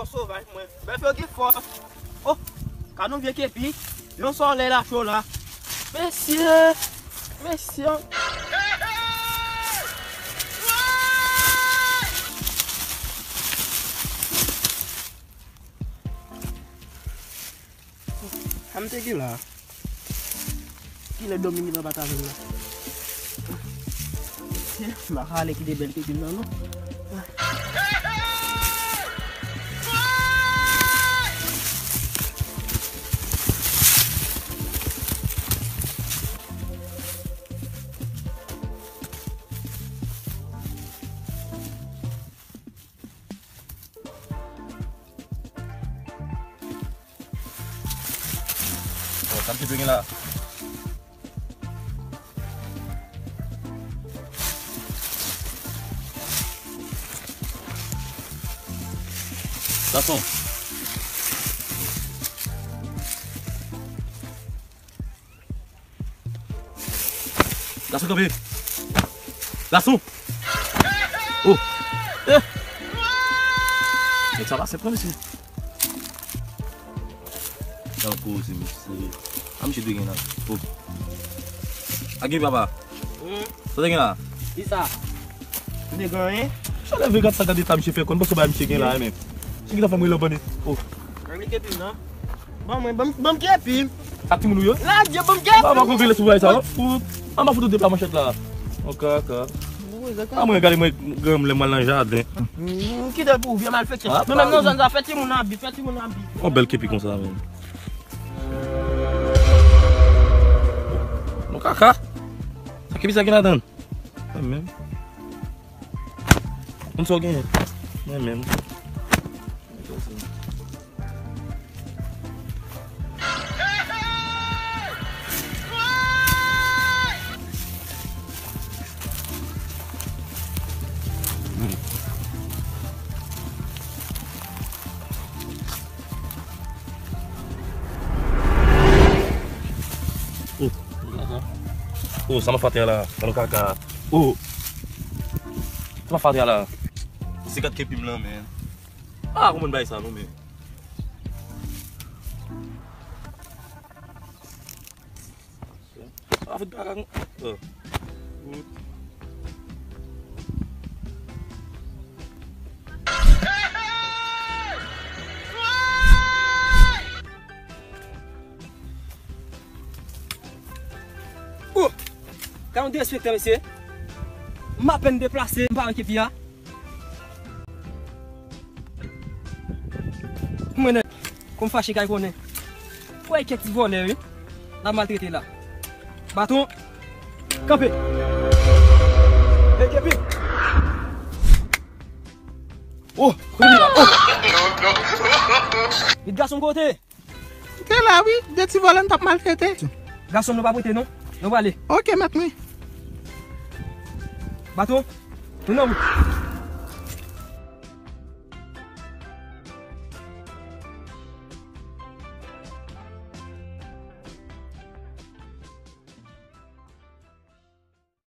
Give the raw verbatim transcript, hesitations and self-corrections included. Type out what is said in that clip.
Sovaj mwen. Bèf yo gen fòs. Oh, gad yon vye kepi. Yon solèy la cho la. Mesye, mesye. Sa m te gen la? Kilè Dominique lan pa t avè m nan? M pa ka ale kite bèl tete m nan, non. Bon, sa m te dwe gen la. Gason. Gason, kanpe. Gason. Oh. Eh. Nèg sa pase pran, mesye. Nan koze, mesye. A, misye te gen la. Oh. A gen papa. Hmm. Sa te gen la? Ki sa? M te gen anyen. Sa leve gad sa, gade ta misye fè konn, paske ba misye gen la, men. Se ki ta fè m rele w bandi. Oh. Ban m kepi m nan. Ban mwen, ban m, ban m kepi m. Sa timoun ou yo? La, Dye, ban m kepi m. Papa, konn rele sou bagay sa, non? Fout. An ba fout ou de pa manchèt la. An kaka. A mwen, gade mwen, granm lè mwen nan jaden. Hmm, kite l pou ou, vye malfektè. Ah, nou menm nan zòn sa, fè timoun abi, fè timoun abi. On bèl kepi konsa, men. Bon kaka. Sa kepi sa gen ladan? Mwen menm. Konn sa w genyen? Mwen menm. Oh. Oh, sa m ap fè atè a la? Gad yon kaka. Oh. Sa m ap fè atè a la? Se kat kepi m lan, men. Ah, kòman bay sa, non, men. Ah, fout kaka, oh. Oh! Gade yon derespektan, mesye. M apèn deplase, m pa wè kepi a. Mwen nèg, kon m fache kay konnen. Wè kèk ti vòlè, wi. L ap maltrete la. Baton. Kanpe. Hey, kepi. Oh, kote li la? Oh. Met gason kote. M te la wi, de ti vòlè m t ap maltrete. Gason nou pa prete non. Nou prale. Ok, mèt mwen. Baton, nou nan wout.